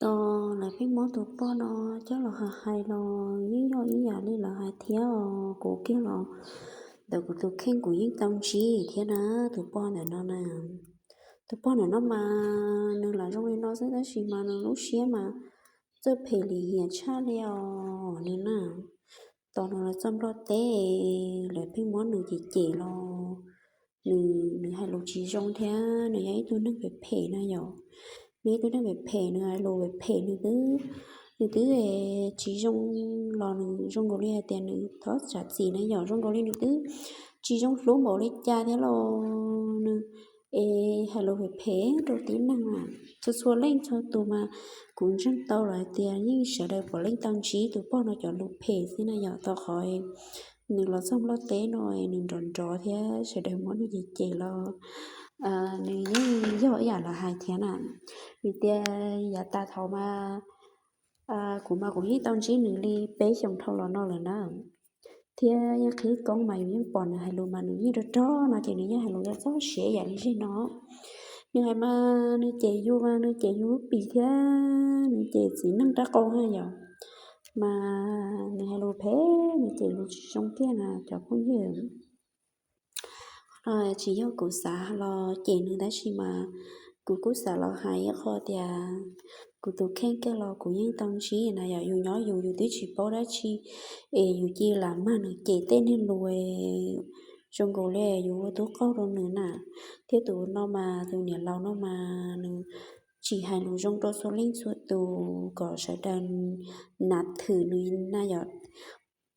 Tos lawv pheej muab tus poj no coj los hais hais los yeej yog ib yam li lawv hais thiab os. Kuv kiag los ntawm kuv tus kheej kuv yeej tau ntsib thiab na, tus poj ntawm no na. Tus poj ntawm no mas nws lam zoo li no xwb tab sis mas nws lub siab mas txawj phem lim hiam tshaj li os nws na. Tos nws los txog Nplog teb, lawv pheej muab nws cem cem los nws, nws hais lus tsis zoo thiab nws yog ib tug neeg phem phem na yom. Nws ib tug neeg phem phem, nws hais lus phem phem, nws twb, nws twb tsis zoo los nws zoo nkaus li hais tias nws thov zam txim na yom, zoo nkaus li nws twb tsis zoo hlub npaum li cas thiab los nws es hais lus phem phem rau tib neeg na. Txhua txhua leej txhua tus mas kuv ntseeg tau lawm hais tias yeej sawv daws puav leej tau ntsib tus poj no cov lus phem xwb na yom, tau qhov nws los txog Nplog teb no nws nrov nrov thiab sawv daws muab nws cem cem los nws yeej yog ib yam lawv hais thiab na. Vim tias yav tas thaum mas kuv mas kuv yeej tau ntsib nws li peb xyoos dhau los no lawm na. Thiab yeej qhib koob mas yus yeej pom nws hais lus mas nws yeej rog rog no ces nws yeej hais lus yog txog siav ib yam li zej no. Nws hais mas nws cem yus mas nws cem yus lub pim thiab nws cem txiv neej rab qau na yom. Mas nws hais lus phem, nws cem lus tsis zoo kiag na cov phooj ywg. Tsis yog kuv xav los cem nws tab sis mas kuv kuj xav los hais ib qho tias kuv tus kheej kiag los kuv yeej tau ntsib na yom, yus nyob yus, yus twb tsis paub dab tsi es yus cia li lam mag nws cem tej niag lus zoo nkaus li yus ua tub qaug rau nws na. Thiab tus no mas tus niam laus no mas nws tsis hais lus zoo rau txhua leej txhua tus kom sawv daws nav thwm nws na yom.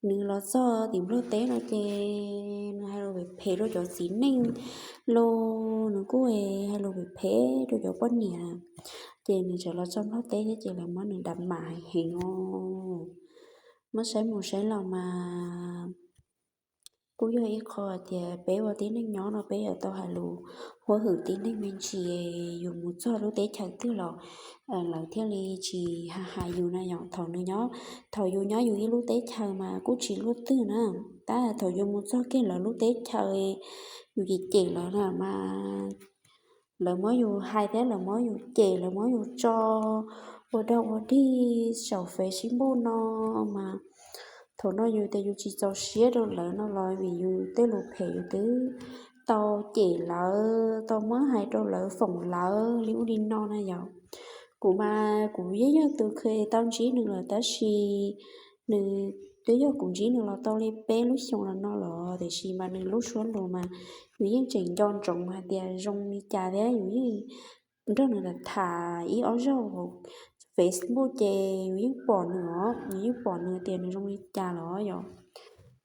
Nws los txog tim Nplog teb no ces nws hais lus phem phem rau cov txiv neej los nws kuj hais lus phem phem rau cov poj niam. Ces nws tseem los txog Nplog teb thiab ces lawv muab nws dam mam heev heev os. Muab saib mus saib los mas kuj yog ib qho tias peb ua tib neeg nyob no peb yuav tau hais lus huab hwm tib neeg me ntsis, yus mus txog lub teb chaws twg los lawv thiaj li tsis hais hais yus na yom. Thaum nws nyob, thaum yus nyob yus ib lub teb chaws mas kuj tsis luaj twg na, tab thaum yus mus txog kiag lawv lub teb chaws yus cem cem lawv na mas lawv muab yus hais thiab lawv muab yus cem, lawv muab yus tso ua dog ua dig saum Facebook no mas thaum no yus tias yus tsis txaus siab rau lawv no los vim yus tej lus phem yus twb tau cem lawv, tau muab hais rau lawv foom lawv li ub li no na yom. Kuv mas kuv yeej yog tus kheev tau ntsib nws lawm tab sis nws twb yog kuv ntsib nws los tau li peb lub xyoos los no los tiam sis mas nws lub suab lus mas yus yeej tseem nco ntsoov hais tias zoo li cas thiab yus yeej nrog nws tham ib ob zaug hauv Facebook ces yus yeej pom nws os, yus yeej pom nws tias nws zoo li cas los yom.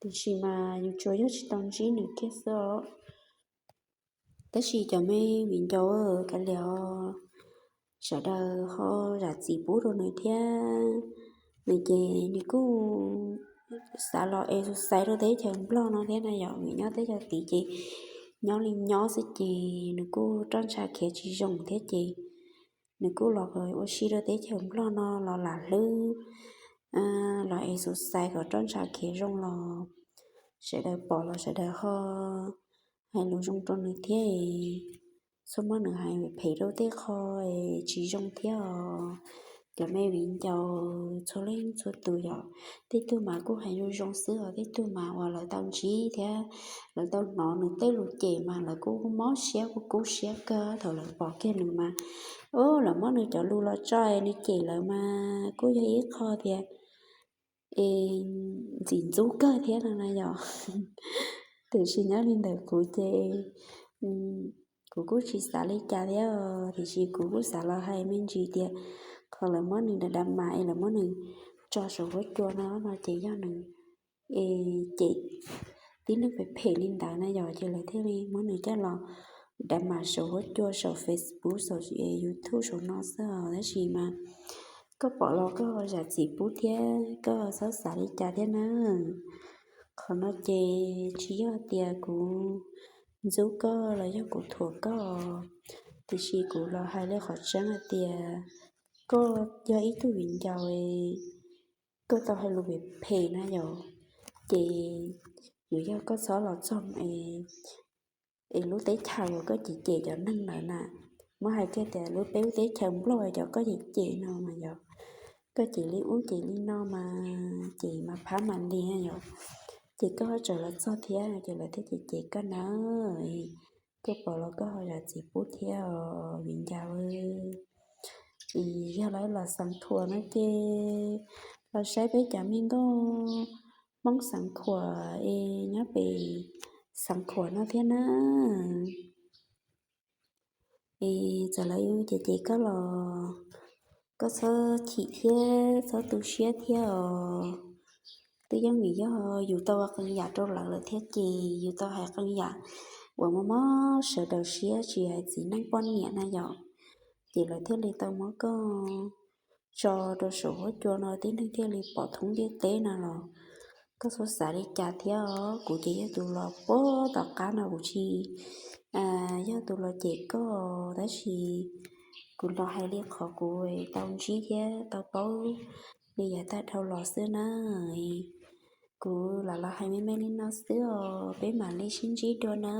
Tiam sis mas yus tsuas yog tsis tau ntsib nws kiag xwb os. Tab sis cov me viv ncaus kav liam, sawv daws ho zam txim pub rau nws thiab. Nws ces nws kuj xav los exercise rau teb chaws Nplog no thiab na yom, vim nyob teb chaws tid ces nyob li nyob xwb ces nws kuj roj ntsha khiav tsis zoo thiab ces nws kuj los ua si rau teb chaws Nplog no los lam hlwb, los exercise kom roj ntsha khiav zoo los sawv daws pom los sawv daws ho hais lus zoo rau nws thiab. Txhob muab nws hais phem rau tej qho tsis zoo thiab os. Cov me viv ncaus txhua leej txhua tus yom, tej tug mas kuj hais zoo zoo xwb os, tej tug mas uas lawv tau ntsib thiab lawv tau hnov nws tej lus cem mas lawv kuj mob siab kuj kub siab kawg thaum lawv pom kiag nws mas, lawv muab nws cov lus los tso nws cem lawv mas kuj yog ib qho tias es ntxim ntxub kawg thiab no na yom. Tiam sis nyob li ntawm kuv ces kuv kuj tsis xav li cas thiab, tiam sis kuv kuj xav los hais me ntsis tias qhov lawv muab nws da da mas es lawv muab nws tso saum huab cua no no ces yog nws es cem tib neeg phem phem li ntawd na yom, ces lawv thiaj li muab nws coj los da mas saum huab cua saum Facebook saum YouTube saum no xwb os. Tab sis mas koj pom los koj zam txim pub thiab koj txhob xav li cas thiab na. Qhov no ces tsis yog tias kuv ntxub koj los yog kuv thuam koj, tiam sis kuv los hais li qhov tseeb hais tias koj yog ib tug viv ncaus, koj tau hais lus phem phem na yom, ces yuav yog koj txhob los txog es lub teb chaws uas koj cem cem cov neeg ntawd na, muab hais kiag tias lub peb lub teb chaws Nplog cov koj cem cem no mas yog, koj cem li ub cem li no mas cem mas phab mas li yom, ces koj ho tseem los txog thiab ces lawv thiaj cem cem koj na. Koj pom los koj ho zam txim pub thiab os viv ncaus. Es yog lawv los Xeev Khuam no ces los saib peb cov me nkauj Hmoob Xeev Khuam es nyob pem Xeev Khuam no thiab na. Es txawm lawv yuav cem cem koj los koj txhob chim thiab txhob tu siab thiab os. Twb yeej vim yog yus tau ua qee yam rau lawv lawm thiab ces yus tau hais qee yam uas mob mob sawv daws siab tsis hais txiv neej poj niam na yom, ces lawv thiaj li tau muab koj tso rau saum huab cua no tib neeg thiaj li pom thoob ntiaj teb no los koj txhob xav li cas thiab os. Kuv ces yog tus los puag tom qab no kuv tsis yog tus los cem koj tab sis kuv los hais li qhov kuv tau ntsib thiab tau paub li yav tag dhau los xwb na. Kuv lam los hais me me li no xwb os, peb mam li sib ntsib dua na.